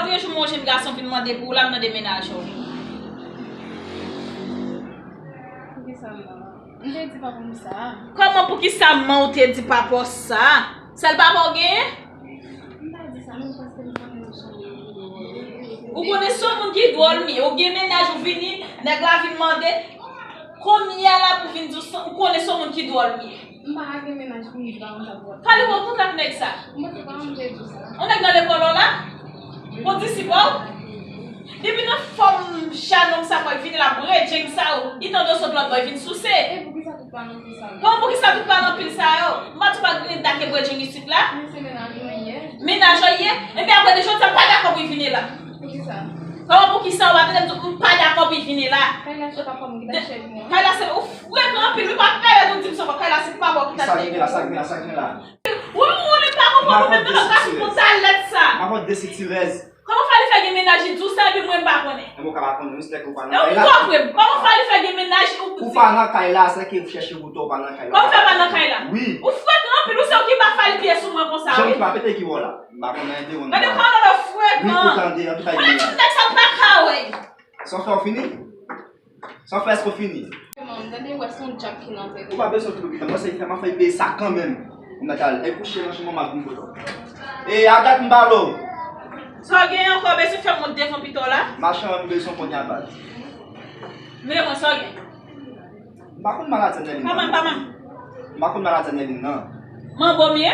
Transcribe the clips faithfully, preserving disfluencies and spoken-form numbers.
Premye jou mwen yon jenn gason vin mande pou w la, m nan de mennaj ou. Poukisa m nan? M te di papa m sa. Kòman poukisa man ou te di papa w sa? Sèl papa w genyen? M pa di sa, non, paske m konnen m se yon moun ki dwòl. Ou konnen se yon moun ki dwòl, mi. Ou gen mennaj, ou vini, nèg la vin mande. Kounye a la pou vin di w, ou konnen se yon moun ki dwòl, mi. M pa ka gen mennaj pou m di pa konn sa pou wè. Fali, ou kontre ak nèg sa? Mwen te pa ann te di sa. Yon nèg nan lekòl ou la? Kondisip ou? Depi nan fòm jan nonm sa pral vini la, bredjeng sa yo, li tande sot lòt bò, li vin souse. E poukisa tout pa nan pil sa yo? Bon, poukisa tout pa nan pil sa yo? M pa tou pa gen dake bredjeng isit la. Men se mennaj mwen ye. Mennaj ou ye? Ebyen, apre de jodi a, m pa dakò pou li vini la. Poukisa? Kòman poukisa ou pa tande m di w m pa dakò pou li vini la? Kay la se papa m ki t ap chèche mwen. Kay la se ou frekan anpil, wi, pa pèmèt ou di m sa ankò. Kay la se papa w ki t ap chèche mwen. Sa k gen la, sa k gen la, sa k gen la? Wi, wi, wi, li pa konprann mwen menm, nan gras pou talèt sa. M ap vande sitirèz. Kòman Fali fè gen mennaj li di w sa epi mwen m pa konnen? E mwen ka pa konnen, wi, se ke ou pa nan kay la. E ou konprann? Kòman Fali fè gen mennaj ou di? Ou pa nan kay la, se ke ou chèche wout ou pa nan kay la. Kòman fè pa nan kay la? Wi. Ou frekan anpil, ou se ou ki ba Fali pyès sou mwen konsa, wi. Jan ou pa pete ki wò la. M pa konnen de ou. Gade kòman w frekan. Wi, ou tande, an tou ka. Mwen menm nèg sa m pa ka wè. Sa w fè, w fini? Sa w fè, èske w fini? Manman, m tande wè se yon djab ki nan tèt ou. Ou pa bezwen tou pita. Mwen se fè, m ap fè peye sa kanmenm. M nan kay la. E kouche nan chanm mwen, m ap vin kote w. E Agat, m pale w. Sa w gen ankò, bezwen fè m wont devan pita w la? Machan, m bezwen kounye a, baz. Vire mwen, sa w gen? M pa konn maladi Nèlin nan. Pa manm, pa manm. M pa konn maladi Nèlin nan. Manbo m ye?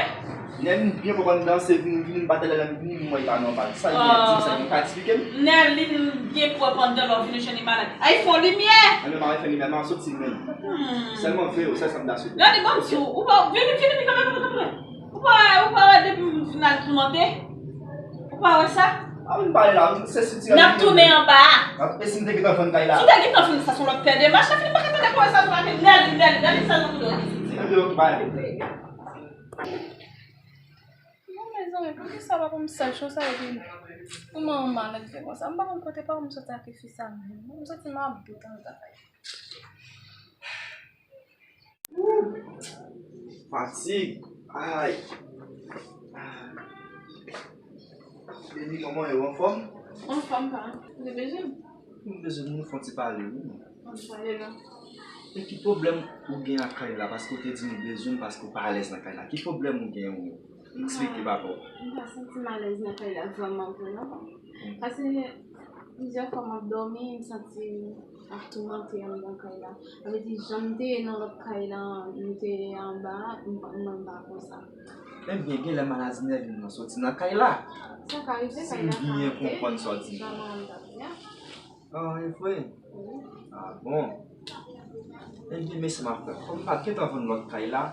Nèlin byen pwòp anndan, se vini, vini, m pa tande lè m vini, m wè li pa nòmal. Sa li gen, di m sa, li ka eksplike m? Nèlin byen pwòp anndan, lè w vini jwenn li malad. Ay, fè yon limyè! Anben, m pa fè limyè, m ap soti menm. Hmm. Sèlman veye w, sèl sa m ta swete. Gade, ban m di w, ou pa, vini, vini, vini, kanpe, kanpe, kanpe. Ou pa, ou pa wè depi m fin al toumante? Ou pa wè sa? A, ou vin pale la, se soti. N ap tounen anba a. E si m te gentan vann kay la? Si w te gentan vann sa, se yon lòt pè demach, sa fini pa ka tande konvèsasyon ak Nèlin, Nèlin, Nèlin, sa nan tounen. Di Nèlin, ok, bay. Non, mezanmi, poukisa papa m sèl cho sa epi pou manman malad fè konsa? M pa konn kote papa m soti ak fi sa menm. M santi m ap bout anndan kay. Fatig. Ay. Beni, kòman w ye? Ou anfòm? Anfòm, pa. Ou te bezwen m? M bezwen nou fè yon ti pale, wi. Fè yon ti pale, non. E ki pwoblèm ou gen ak kay la? Paske w te di nou bezwen m paske w pa alèz nan kay la. Ki pwoblèm ou gen, ou? Eksplike, papa. M pa santi m alèz nan kay la vrèman vre, non. Paske plizyè fwa m ap dòmi, m santi m ap toumante anndan kay la. Sa vle di, jan m te ye nan lòt kay la, m te anba, m pa, mwen m pa konsa. Ebyen, genlè maladi Nèlin nan soti nan kay la. Sa ka rive, kay la ka ate, jan manman m t ap di a. Ah, e vre? Wi. Ah, bon. Ebyen, men sa m ap fè. Kòm m pa t gentan vann lòt kay la,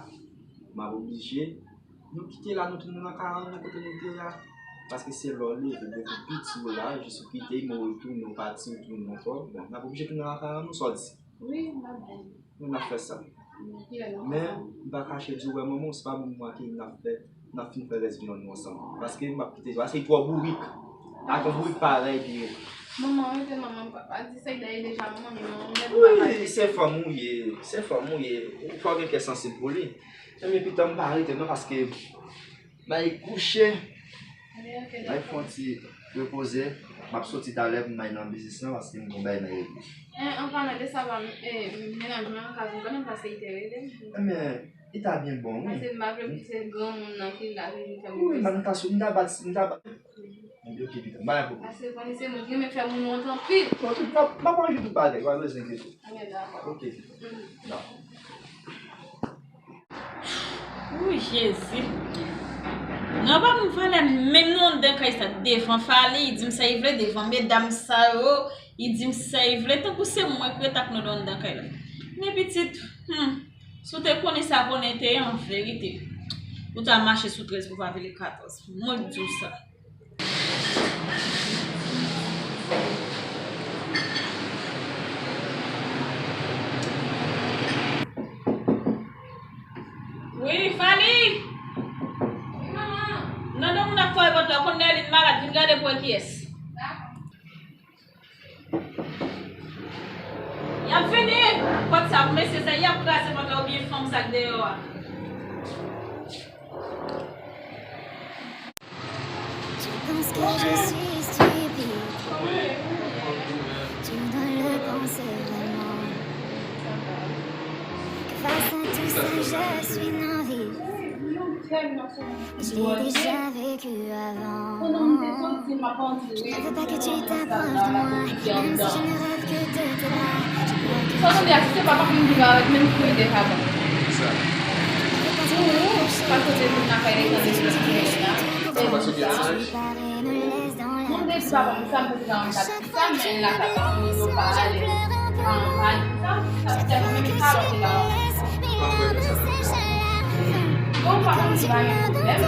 m ap oblije nou kite la, nou tounen nan karan nou kote nou te ye a. Paske se lè w leve, depi w piti w la, jis ou kite, men w retounen, w pati, w tounen ankò. Bon, n ap oblije tounen nan karan nou, sa w di? Wi, m ap vin. Nou n ap fè sa. Men, m pa kache di w, wè, manman w, se pa bon pou mwen ke n ap fè, n ap fin fè rès vi an nou ansanm. Paske m ap kite, paske li twò bourik. Pa gen bourik parèy li ye. Manman, rete manman, papa, di sa, dayè deja manman, men manman, m pa pale. Wi, se fanm ou ye, se fanm ou ye. Fò w gen kè sansib pou li. Ebyen, pita m pa rete non, paske m al kouche. M al fè yon ti repoze. M ap soti talè pou m al nan biznis lan, paske m gen yon bagay m al regle. Eh, an palan de sa, pa, eh, mennaj mwen an ka vin kanmenm, paske li te rele m. Ebyen, li ta byen bon, wi. Paske m pa vle pou se granmoun nan ki la vin fè m. Wi, m ta sou, m ta bat, m ta bat. Ebyen, ok, pita m pa gen pwoblèm. Paske konnen se moun ki renmen fè moun wont anpil. Ok, m ap, m ap regle tout bagay, pa bezwen enkyete. Ebyen, dakò. Ok, pita. Dakò. Ooh, Jezi. Nan pa m valè menm non anndan kay sa devan Fally, li di m sa li vle, devan medam sa yo, li di m sa li vle, tankou se mwen ki ret ak nou nan anndan kay la. Men pitit, hmm, si w te konnen sa konnen te ye an verite, ou ta mache sou trèz pou pa vire katòz. Mwen k di w sa. Wi, Fally! Wi, manman! Mande moun ap fouye pòt la, ou konn Nèlin malad, vin gade pou wè kiyès. Dakò. Y ap vini! Pòt sa pou mesye sa, y ap kraze pòt la oubyen fanm sa k deyò a. Tu penses que je suis stupide, Je l'ai déjà vécu avant. Je ne veux pas que tu t'approches de moi, même si je ne rêve que de tes bras. J'ai peur que tu ne veux pas trop m'approcher de toi, même si tu me dis que je suis tout pour toi. Si tu me dis que je suis tout pour toi, je pars et me laisse dans la poussière. À chaque fois que tu me blesses, moi je pleure un peu moins. Chaque fois que tu me laisses, mes larmes sèchent à la fin. Comme si tu m'abandonnes,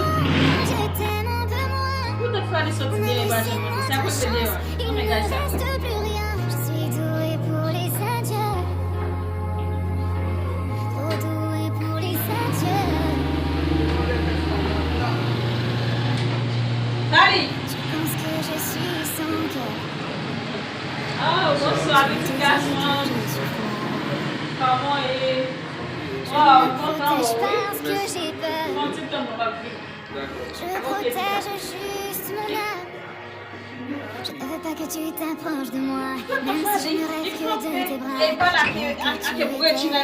je t'aime un peu moins. On a laissé notre chance, il ne reste plus rien. Je suis douée pour les adieux, trop douée pour les adieux. Tu penses que je suis sans cœur. Oh, bonswa, pitit gason. Kòman w ye? Wow, kontan wè w wi. Yon ti tan mwen p ap vini. Ok, pitit gason. Je protège juste mon âme. Je ne veux pas que tu t'approches de moi, même si je ne rêve que de tes bras. J'ai peur que tu me blesses.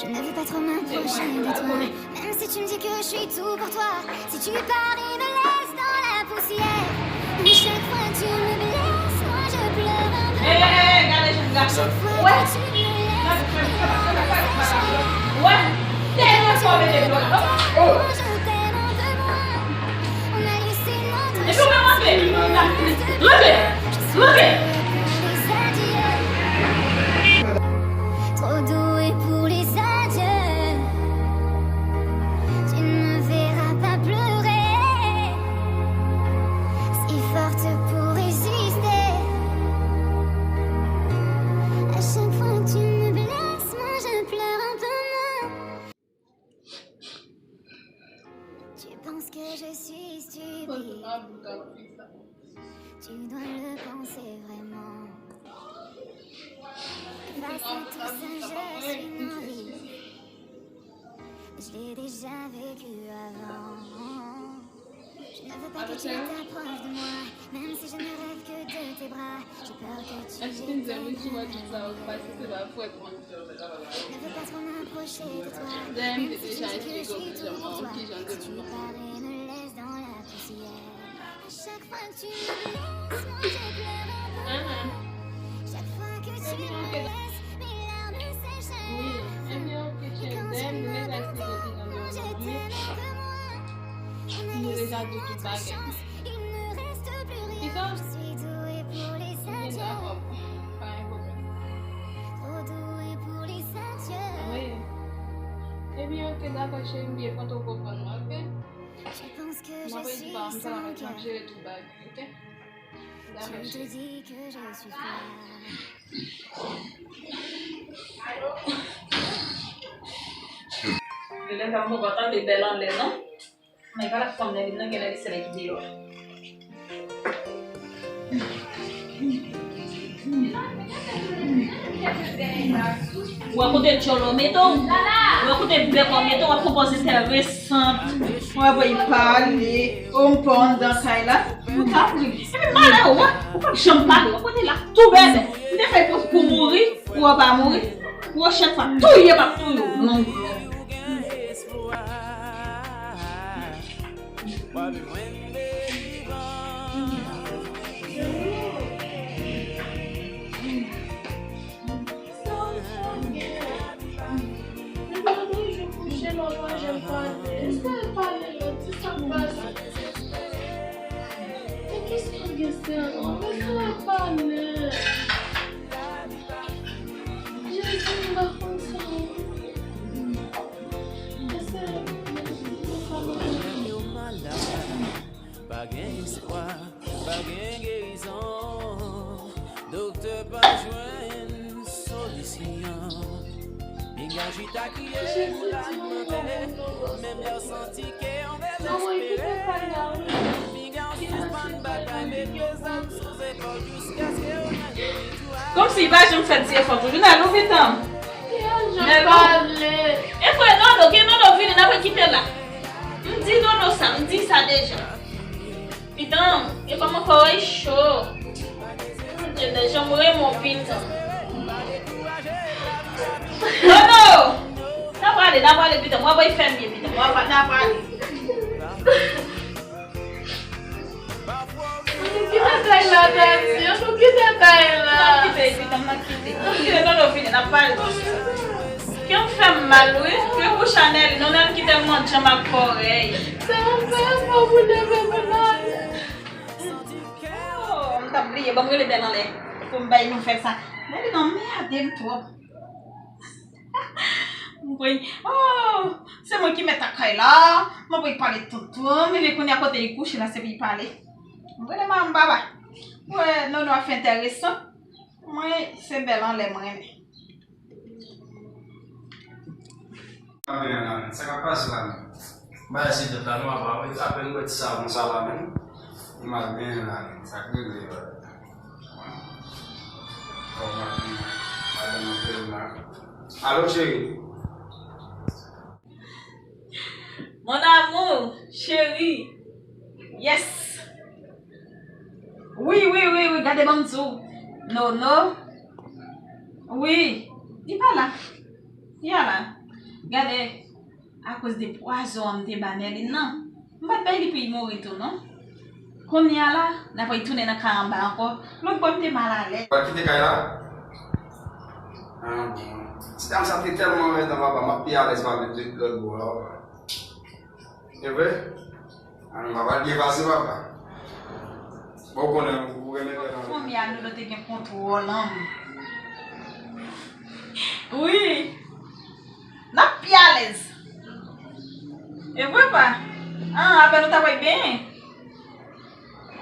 Je ne veux pas trop m'approcher de toi, même si tu me dis que je suis tout pour toi. Si tu pars et me laisses dans la poussière, à chaque fois que tu me blesses, moi je pleure un peu moins. Chaque fois que tu me laisses, mes larmes sèchent à la fin. Comme si tu m'abandonnes, moi je t'aime un peu moins. On a laissé notre chance, il ne reste plus rien. Je suis douée pour les adieux. Trop douée pour les adieux. Tu ne me verras pas pleurer. Si forte pour résister. À chaque fois que tu me blesses, moi je pleure un peu moins. Tu penses que je suis stupide. Tu dois le penser vraiment. Face à tout ça, je suis naïve. Je l'ai déjà vécu avant. Je ne veux pas que tu t'approches de moi, même si je ne rêve que de tes bras. J'ai peur que tu éteignes la lumière. Je ne veux pas trop m'approcher de toi, même si tu dis que je suis tout pour toi. Si tu pars et me laisses dans la poussière. À chaque fois que tu me blesses, moi je pleure un peu moins. Chaque fois que tu me blesses, mes larmes sèchent à la fin. Et quand tu m'abandonnes, moi je t'aime un peu moins. On a laissé notre chance, il ne reste plus rien. Je suis douée pour les adieux. Trop douée pour les adieux. Ebyen, ok, dakò, cheri, m byen kontan w konprann mwen, ok? Tu penses que je suis sans cœur. Tu te dis que je suis folle. Lè sa m poko tande bèl anlè non. Men pa la fanm nan vin nan genlè li se lè ki deyò. Ou wè kote djòl ou mete w? Ou wè kote bèk ou mete w? W ap konpoze tè resan. Ou wè bò y pale. Ou m pa anndan kay la. Ou ta pri. Epi malè ou wè. Ou pa janm pale. Ou kote la tou bèbè. M te fè poz pou mouri. Pou w pa mouri. Pwochèn fwa touye m ap touye w. Long long. Sa w fè m gen? Depi lòt jou kouche la, w pa janm pale. Èske w pale lòt? Se sa k pase. Men kisa w gen sèlman? Men sa w pale? Jezi, m pa konn sa. Èske w pale? Pa gen espwa, pa gen gerizon. Doktè pa jwenn solisyon. Pinga chita kriye pou lamò. Menm lè w santi ke w dezespere. Pinga w sispann batay, mete zam sou zepòl jiskaske w jwenn viktwa. Kòmsi pa janm fè ti efò pou jounen nou vitan. Yo janm pale. E frè Nono, gen Nono vini, n ap kite la. M di Nono sa, m di sa deja. Pitan, e kòman kò w cho? Mon Dieu, nèg, jan m renmen w, Pitan. Nono! Sa va, Ale, n a prale pita, mwen voye fèmye pita, mwen pa, n a prale. Ann nou kite kay la, Tati, ann nou kite kay la. N ap kite pita, n ap kite. N ap kite, non, non, vini, n ap pale. Kè m fè m mal, wi. Kè pou Chanèl, non, nan kite l manje m ak kòrèy. Sa m fè, fò pou leve pou nan. Oh, m t ap bliye, ban m rele bèl anlè pou m bay nouvèl sa. Bèl nan merde m twòp. M pran, oh, se mwen ki mèt ak kay la. M ap pale tonton, men kounye a kote li kouche la, se pou li pale. M rele manman baba. Wè, non, non, ap fè enteresan. Mwen, se bèl anlè m renmen. Sa k ap pase la menm? Bagay se dòt la, nou ap apèn bwè ti savon sa la menm. Nou mal byen la menm. Sa k regle yo la? Kòman madanm nan fè yo la? Alo, cheri. Mon amour, cheri. Yes. Wi, wi, wi, wi, gade ban m di w. Nono. Wi. Li pa la. Li pa la. Gade, akoz de pwazon an m te ba Nèlin nan. M pa t bay li pou li mouri tou, non. Kounye a la, n ap retounen nan kay anba ankò. Lòt bò m te mal alèz. W al kite kay la? Ah, bon. Ti dam sa te tèlman anrètan, papa, m ap pi alèz pale de lòt bò a, papa. E vre? Ah non, papa, l byen pase, papa. Bon, w konnen, ou renmen lè nan. Fanmi a Nono te gen kontwòl an. Wi. N ap pi alèz. E vre, pa? Ah, apèn ou ta pral benyen?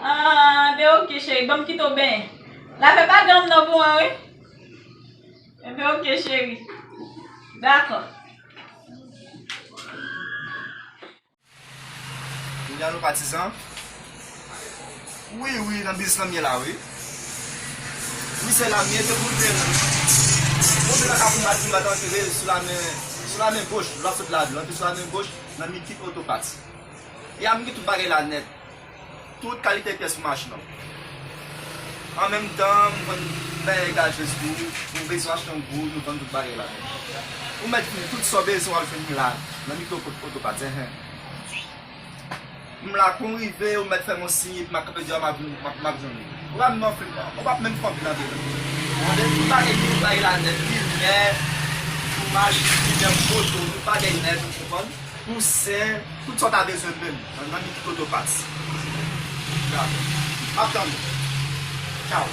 Ah, ben oke, cheri, ban m kite w benyen. Lave bagan m nan pou mwen, wi. Enben, oke, cheri. Dakò. Kounye a nou patizan. Wi, wi, nan biznis lan m ye la, wi. Wi, se la m ye, se pou l te. Bon, se la ka pou m pa di m pa t antre sou la men, sou la men goch, l ap sot la, l antre sou la men goch, nan mitik otopat. E a m gen tout bagay la nèt. Tout kalite pyès pou machin an. An menm tan, m vann bagay gajez tou, ou bezwen achte yon gwo, nou vann tout bagay la. Ou mèt vini, tout sa w bezwen w al jwenn li la, nan mikwo kot otopat, enhen. M la, kou m rive, ou mèt fè m yon siy, epi m ap kanpe deyò, m ap vin, m ap, m ap jwenn ou. Ou pa menm anfin, ou pa menm fè anpil antre nan. Tande, tout bagay, tout bagay la nèt, limyè, fwomaj, limyè, moto, tout bagay nèt, ou konprann? Pou sen, tout sa w ta bezwen menm, nan, nan mitik otopat. Dakò. M ap tann ou. Tchaw.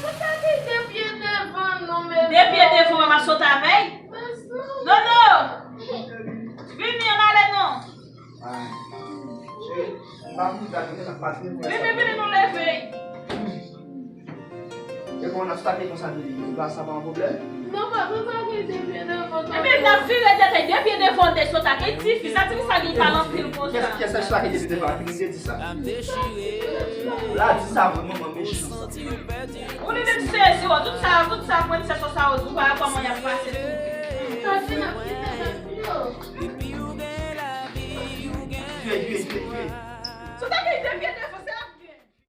Ou pa gen de pye devan non, men. De pye devan, mwen m ap sot avè l. Nono! Vini, ann ale non. Vini, vini, nou leve. E bon, n ap stake konsa, li, li pa, sa pa yon pwoblèm? Non, pa, nou pa gen de pye devan. Ebyen, n ap vire tèt, de pye devan, de sot ak, e tifi, sa tifi sa gen pale anpil konsa. Kiyès, kiyès sa stake de pye devan la, ki moun te di sa? La di sa, vrèman, mwen mechan. Ou li menm sezi, wè, tout sa, tout sa, prensès sa, ou pa wè kòman y ap pase tou. Sa di n ap